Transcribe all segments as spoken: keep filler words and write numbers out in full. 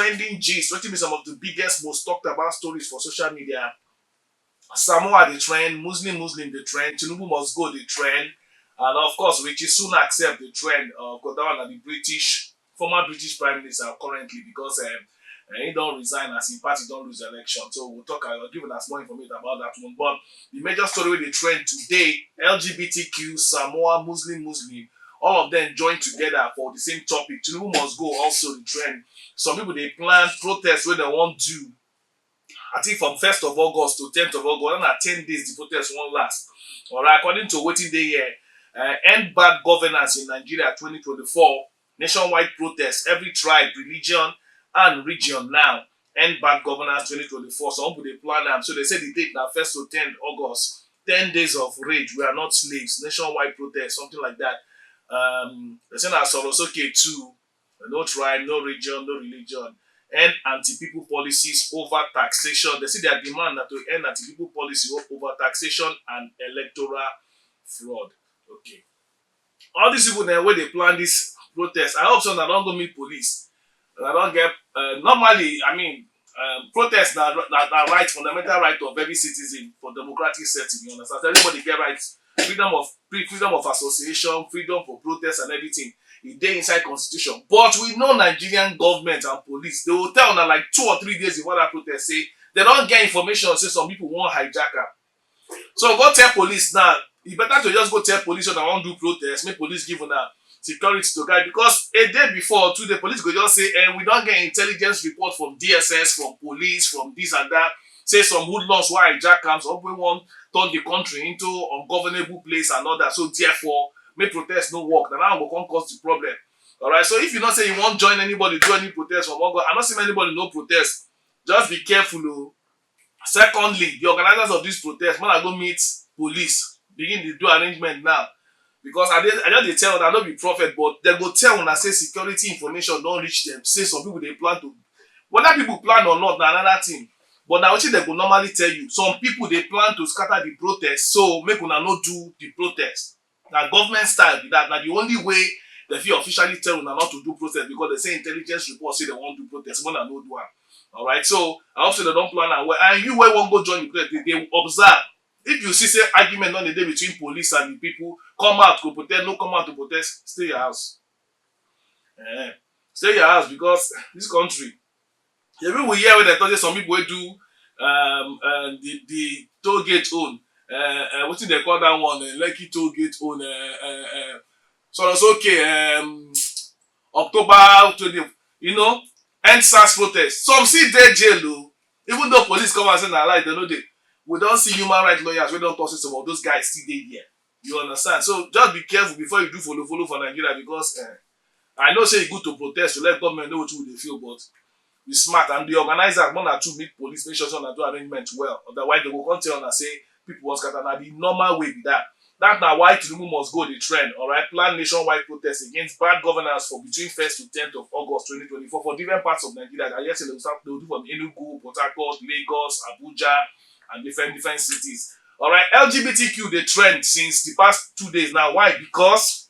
Trending gist, wetin be some of the biggest, most talked about stories for social media? Samoa dey trend, Muslim Muslim dey trend, Tinubu must go dey trend, and of course Rishi Sunak sef dey trend. Uh, of course, that one na the British, former British Prime Minister currently, because um, uh, he don resign as him party don lose election. So we'll talk, I'll give una small information about that one. But the major story wey dey trend today: L G B T Q, Samoa, Muslim Muslim, all of them join together for the same topic. Tinubu must go also dey trend. Some people dey plan protest wey dem wan do, I think, from first of August to tenth of August. Na ten days the protest wan last. Alright, according to wetin dey here, uh, end bad governance in Nigeria twenty twenty-four, nationwide protest, every tribe, religion, and region now. End bad governance twenty twenty-four. Some people dey plan am. So they say the date na first to tenth August. Ten days of rage, we are not slaves, nationwide protest, something like that. Um, they say na Sorosoke too. No tribe, no region, no religion. End anti-people policies over taxation. They see their demand na to end anti-people policy o-, over taxation and electoral fraud. Okay. All these people dem wey dey plan this protest, I hope say una don go meet police. Una don get, uh, normally, I mean, um, protest na, na, na right, fundamental right of every citizen for democratic setting. You understand? Everybody get rights, freedom of free-, freedom of association, freedom for protest and everything. E dey inside constitution. But we know Nigerian government and police, they will tell una like two or three days before that protest say they don get information say some people wan hijack am. So go tell police now. E better to just go tell police when I wan do protest, make police give una security to guide, because a day before or two, the police go just say, "Eh, we don get intelligence report from D S S, from police, from this and that, say some hoodlums wan hijack am, some people wan turn the country into ungovernable place and all that. So therefore, make protest no work." Na that one go come cause the problem. Alright, so if you know say you wan join anybody do any protest from August, I no see anybody no protest. Just be careful o. Secondly, the organizers of this protest, make una go meet police, begin dey do arrangement now, because I dey, I just dey tell una, I no be prophet, but dem go tell una say security information don reach them, say some people dey plan to, whether people plan or not, na another thing. But na wetin dem go normally tell you. Some people dey plan to scatter the protest, so make una no do the protest. Na government style be that. Na the only way dem fit officially tell una not to do protest, because dem say intelligence report say dem wan do protest, make una no do am. Alright, so I hope say dem don plan am well. And you wey wan go join the protest, dey, dey observe. If you see say argument don dey dey between police and the people, come out go protest, no come out to protest, stay your house. Eh, stay your house, because this country, even we hear wey dem talk say some people wey do, um, um, the, the toll gate own, uh, uh, wetin dem call that one, uh, Lekki toll gate own, uh, uh, uh, Sorosoke, um, October twenty, you know, EndSARS protest. Some still dey jail o. Even though police come and say na lie, dem no dey. We don see human rights lawyers wey don talk say some of those guys still dey there. You understand? So just be careful before you do follow follow for Nigeria, because, eh, I know say e good to protest, to let government know wetin we dey feel, but be smart and be organized. Make una too meet police, make sure say una do arrangement well. Otherwise, dem go come tell una say people wan scatter. Na the normal way be that. That na why Tinubu must go dey trend. Alright, plan nationwide protest against bad governance for between first to tenth of August twenty twenty-four for different parts of Nigeria. I hear say dem go start, dem go do from Enugu, Port Harcourt, Lagos, Abuja, and different, different cities. Alright, L G B T Q dey trend since the past two days now. Why? Because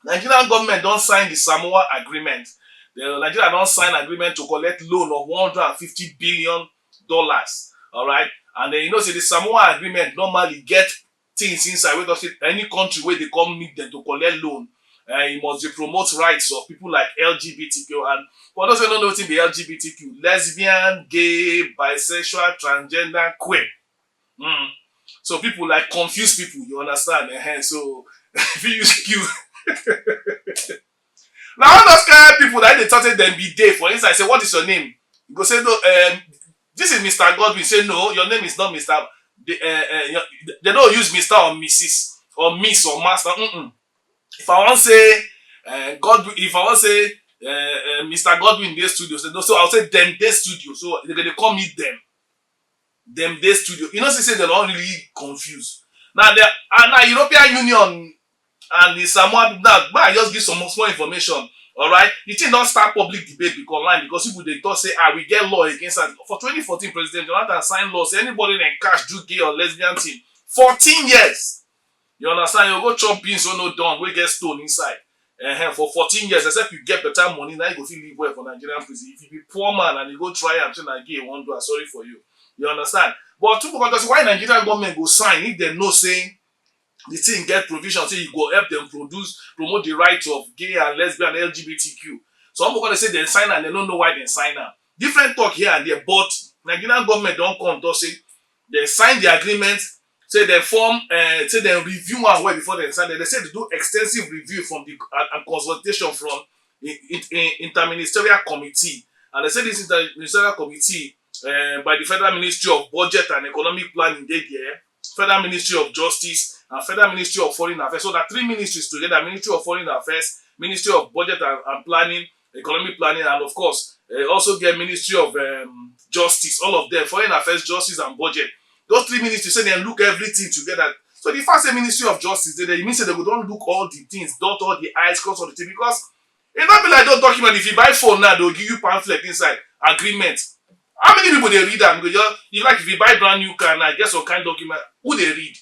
Nigerian government don sign the Samoa Agreement. The Nigeria don sign agreement to collect loan of one hundred and fifty billion dollars. Alright, and then you know say the Samoa Agreement normally get things inside wey talk say any country wey dey come meet them to collect loan, uh, e must dey promote rights of people like L G B T Q. And for those wey no know wetin be L G B T Q, lesbian, gay, bisexual, transgender, queer. Mm. So people like confused people, you understand? Eh, so if you use Q. Now all those kind of people that they thought say dem be dey for inside, say, "What is your name?" You go say, "No, um, this is Mister Godwin." Say, "No, your name is not Mister The, uh, uh, your-," They don't use Mister or Missus or Miss or Master. Mm-mm. If I wan say, uh, Godwin, if I wan say, uh, uh, Mister Godwin dey studio, say, "No," so I'll say, "Dem dey studio." So they go dey call me "Dem." Dem dey studio. You know, see say dem don really confuse. Now the, and now European Union and the Samoa people, now, make I just give some small information. Alright, the thing don start public debate because online, because people dey talk say, "Ah, we get law against us." For twenty fourteen, President Jonathan signed law say anybody dem catch do gay or lesbian thing, fourteen years. You understand? You go chop beans wey no done, wey get stone inside. Uh-huh. For fourteen years, except you get better money, now you go feel live well for Nigerian prison. If you be poor man and you go try and say na gay wan do, I sorry for you. You understand? But people come talk say, why Nigerian government go sign if dem know say the thing get provision say you go help them produce, promote the rights of gay and lesbian, L G B T Q. Some people gonna say they sign and they don't know why they sign am. Different talk here and there, but Nigerian government don't come to say they sign the agreement, say they form, uh, say they review am well before they sign it. They say they do extensive review from the and, and consultation from in, in, in interministerial committee, and they say this interministerial committee uh, by the Federal Ministry of Budget and Economic Planning dey there, Federal Ministry of Justice, and Federal Ministry of Foreign Affairs. So that three ministries together: Ministry of Foreign Affairs, Ministry of Budget and, and Planning, Economic Planning, and of course, uh, also get Ministry of um, Justice. All of them, Foreign Affairs, Justice, and Budget. Those three ministries say they look everything together. So the fact say Ministry of Justice, they, they mean say they go don't look all the things, dot all the I's, cross all the things, because e no be like those documents. If you buy phone now, they'll give you pamphlet inside, agreement. How many people they read them? Go just, you like, if you buy brand new car now, get some kind document. Who they read?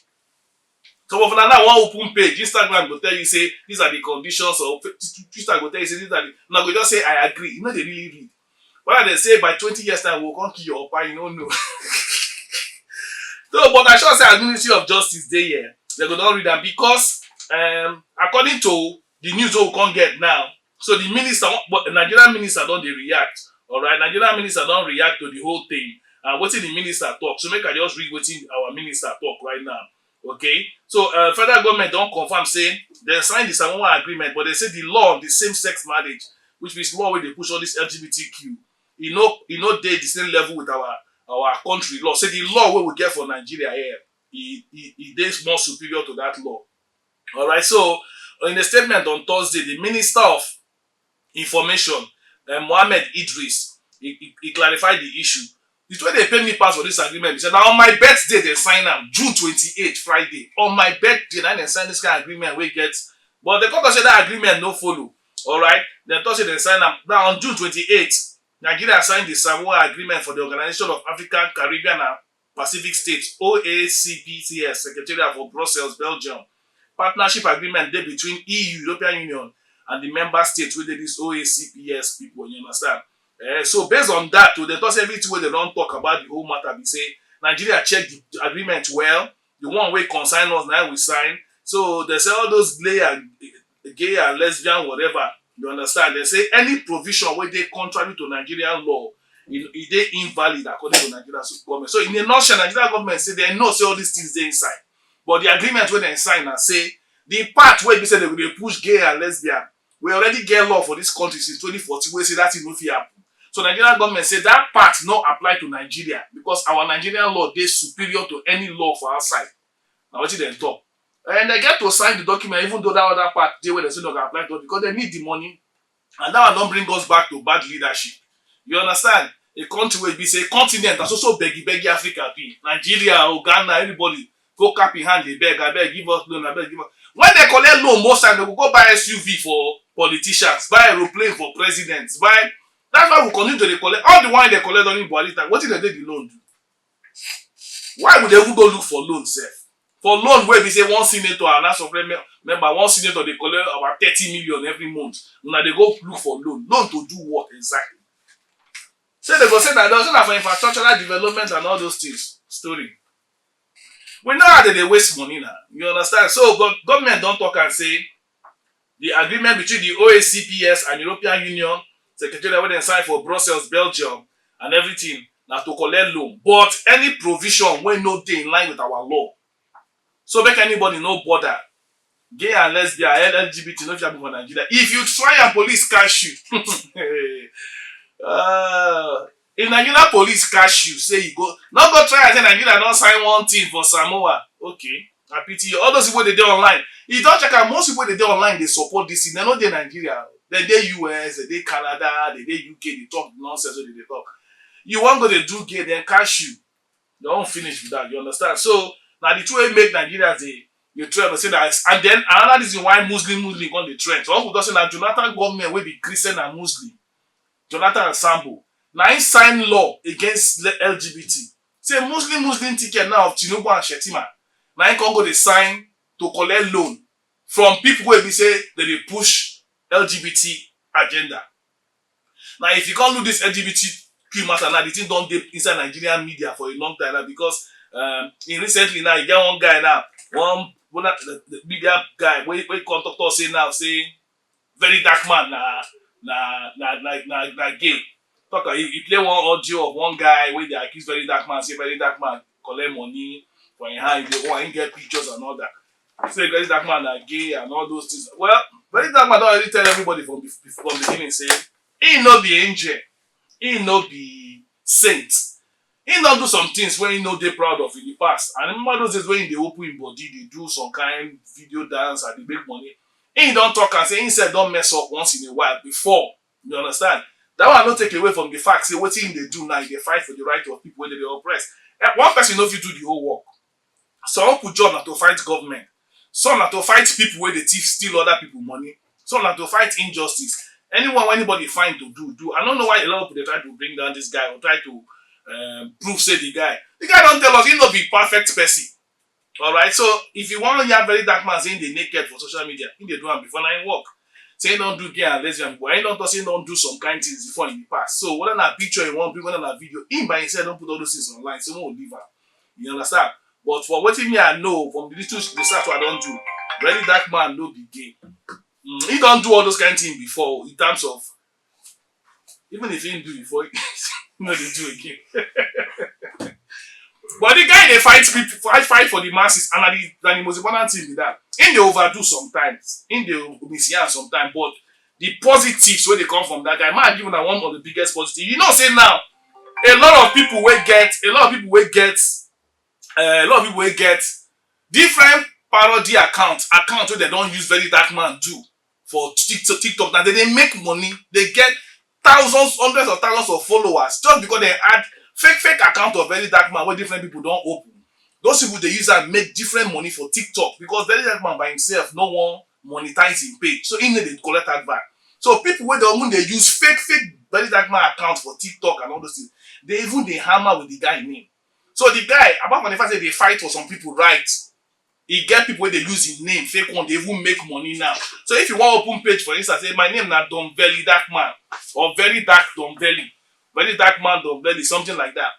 Some of them now one open page, Instagram go tell you say these are the conditions, or Twitter go tell you say these are the. Now go just say I agree. You know they really read. Whether they say by twenty years time we'll come kill your opa, you don't know. So, but I sure say as Ministry of Justice dey here, they go don't read them because um according to the news we can't get now. So the minister, but Nigerian minister don't they react. All right, Nigerian minister don't react to the whole thing. And what the minister talk? So make I just read what our minister talk right now. Okay, so uh, federal government don't confirm say they sign the Samoa agreement, but they say the law on the same-sex marriage, which is law where they push all this L G B T Q, you know, you know, they the same level with our our country law. Say the law we will get for Nigeria here, it, it, it is more superior to that law. All right. So in a statement on Thursday, the Minister of Information, uh, Mohammed Idris, he, he, he clarified the issue. The way they pay me pass for this agreement, he said, now on my birthday, they sign them, June twenty-eighth, Friday. On my birthday, now they sign this kind of agreement we get. But the court say that agreement no follow. All right. They thought say they sign them. Now on June twenty-eighth, Nigeria signed the Samoa Agreement for the Organization of African, Caribbean, and Pacific States, O A C P C S, Secretariat for Brussels, Belgium. Partnership agreement dey between E U, European Union, and the member states wey dey this O A C P S people. You understand? Eh, so based on that, to the thoughts, everything wey they don't talk about the whole matter, be say Nigeria check the agreement well, the one wey concern us now we sign. So they say all those layer, gay and lesbian, whatever. You understand? They say any provision where they contrary to Nigerian law, it, it they invalid according to Nigerian government. So in a nutshell, Nigerian government say they know say all these things they inside, but the agreement when they sign and say the part where they say they will push gay and lesbian, we already get law for this country since twenty fourteen. We say that it no fit happen. So Nigerian government say that part no apply to Nigeria because our Nigerian law dey superior to any law for outside. Now what did they talk? And they get to sign the document, even though that other part they were the same apply to because they need the money. And that one don't bring us back to bad leadership. You understand? A country will be say continent that's also beggy beggy Africa be Nigeria or Ghana, everybody go cap in hand, they beg, I beg, give us loan, I beg, give us. When they collect loan, most time they will go buy S U V for politicians, buy aeroplane for presidents, buy. That's why we continue to dey collect all the wine they collect during Buhari time. What did they take the loan do? Why would they even go look for loan sef? For loan where we say one senator and House of Rep member, one senator they collect about thirty million every month. Now they go look for loan. Loan to do what exactly? Say they go say that they say that for infrastructural development and all those things. Story. We know how they dey waste money now. You understand? So gov- government don't talk and say the agreement between the O A C P S and European Union Secretariat wey dem sign for Brussels, Belgium, and everything na to collect loan. But any provision wey no dey in line with our law, so make anybody no bother. Gay and lesbian, L G B T no fit happen for Nigeria. If you try and police catch you, uh, if Nigeria police catch you, say you go, not go try and say Nigeria don't sign one thing for Samoa. Okay, I pity you. All those people they dey online, you don't check out. Most people they dey online they support this thing. They know they Nigeria, they dey U S, they dey Canada, they dey U K. They talk nonsense. Wey they dey talk. You want go they do gay, then catch you. They don't finish with that. You understand? So now the two way make Nigerians they you try to say that, and then another reason why Muslim Muslim on the trend. So people just say that Jonathan government will be Christian and Muslim. Jonathan and Sambo. Now he sign law against L G B T. Say Muslim Muslim ticket now of Tinubu and Shetima. Now he can go they sign to collect loan from people where we say they dey push L G B T agenda. Now, if you can't look this L G B T Q matter now, the thing don't dey inside Nigerian media for a long time now because um, in recently now, you get one guy now, one, one of the, the media guy, where, where come talk, talk say now, say very dark man na na na na na, na gay. Talk, he, he play one audio of one guy where they accuse very dark man, say very dark man collect money for him hand, they oh, he get pictures and all that. Say very dark man na gay and all those things. Well, very dark man don already tell everybody from the from the beginning say he no be angel, he no be saint. He don do some things wey he no dey proud of in the past. And remember those days when he dey open him body, dey do some kind video dance and dey make money. He don talk and say himself don mess up once in a while before. You understand? That one no take away from the fact say wetin he dey do now, he dey fight for the right of people wey dey dey oppressed. Eh, one person no fit do the whole work. Some people job na to fight government. Some na to fight people wey dey thief, steal other people money. Some na to fight injustice. Anyone wey anybody find to do, do. I don't know why a lot of people dey try to bring down this guy or try to um, prove say the guy. The guy don tell us he no be perfect person. All right, so if you wan hear very dark man say he dey naked for social media, he dey do am before na him work. Say he don do gay and lesbian before, he don talk say he don do some kind things before in the past. So whether na picture he wan bring, whether na video, him by himself don put all those things online. So we go leave am. You understand? But for wetin me I know from the little research wey I don do, very dark man no be gay. Mm, he don do all those kind things before in terms of even if he do before, he no dey do again. But the guy dey fight people, fight fight for the masses, and na the na the most important thing be that. He dey overdo sometimes, he dey misyan sometimes, but the positives wey dey come from that guy, man, give una one of the biggest positives. You know say now a lot of people wey get a lot of people wey get uh, a lot of people wey get different parody accounts, accounts wey dem don use very dark man do for TikTok. TikTok now they dey make money, they get thousands, hundreds of thousands of followers just because they add fake fake account of very dark man wey different people don open. Those people dey use am make different money for TikTok because very dark man by himself no wan monetize him page, so he no dey collect advert. So people wey dey even dey use fake fake very dark man account for TikTok and all those things, they even dey hammer with the guy name. So the guy, apart from the fact say they fight for some people right, he get people wey dey use him name, fake one, dey even make money now. So if you wan open page for Insta, say my name na Don Belly Dark Man or Very Dark Don Belly, Very Dark Man Don Belly, something like that.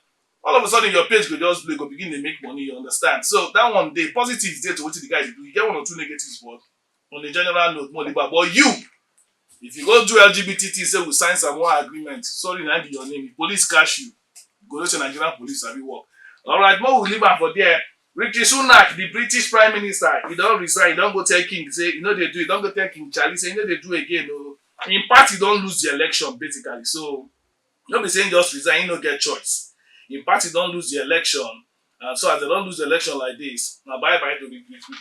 All of a sudden your page go just blow, go begin dey make money. You understand? So that one dey positives dey to wetin the guy dey do. You get one or two negatives, but on a general note, more liba. But you, if you go do L G B T thing, say we sign some one agreement, sorry, na be your name. If police catch you, you go know say Nigerian police sabi work. All right, more we leave am for there. Rishi Sunak, the British Prime Minister, he don resign, he don go tell King say he no dey do, he don go tell King Charlie say he no dey do again. No, in fact, he don lose the election basically. So no be say he just resign, he no get choice. In fact, he don lose the election. And so as they don lose the election like this, na bye bye to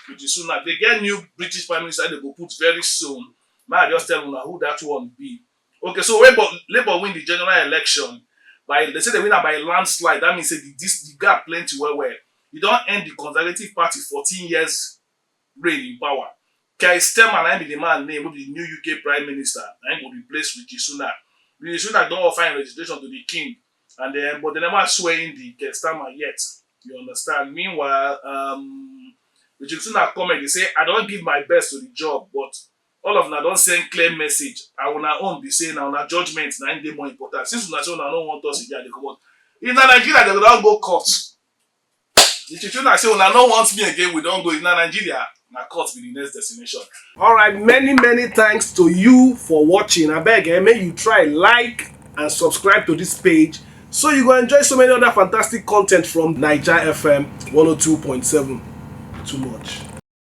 Rishi Sunak. They get new British Prime Minister they go put very soon. May I just tell una who that one be? Okay, so Labour, Labour win the general election by, they say they win am by a landslide. That means say the, this the gap plenty well well. E don end the Conservative Party fourteen years reign in power. Keir Starmer na be the man name wey be the new U K Prime Minister. Na him go replace Rishi Sunak. Rishi Sunak don offer him resignation to the king, and then but they never swear in the Keir Starmer yet. You understand? Meanwhile, um, Rishi Sunak comment, they say, I don give my best to the job, but all of una don send clear message. And una own be say na una judgment na im dey more important. Since una say una no want us again, they comot. If na Nigeria, they go don go court. The Chichuna say una no want me again, we don go. If na Nigeria, na court be the next destination. All right, many many thanks to you for watching. I beg, eh, make you try like and subscribe to this page so you go enjoy so many other fantastic content from Niger F M one oh two point seven. Too much.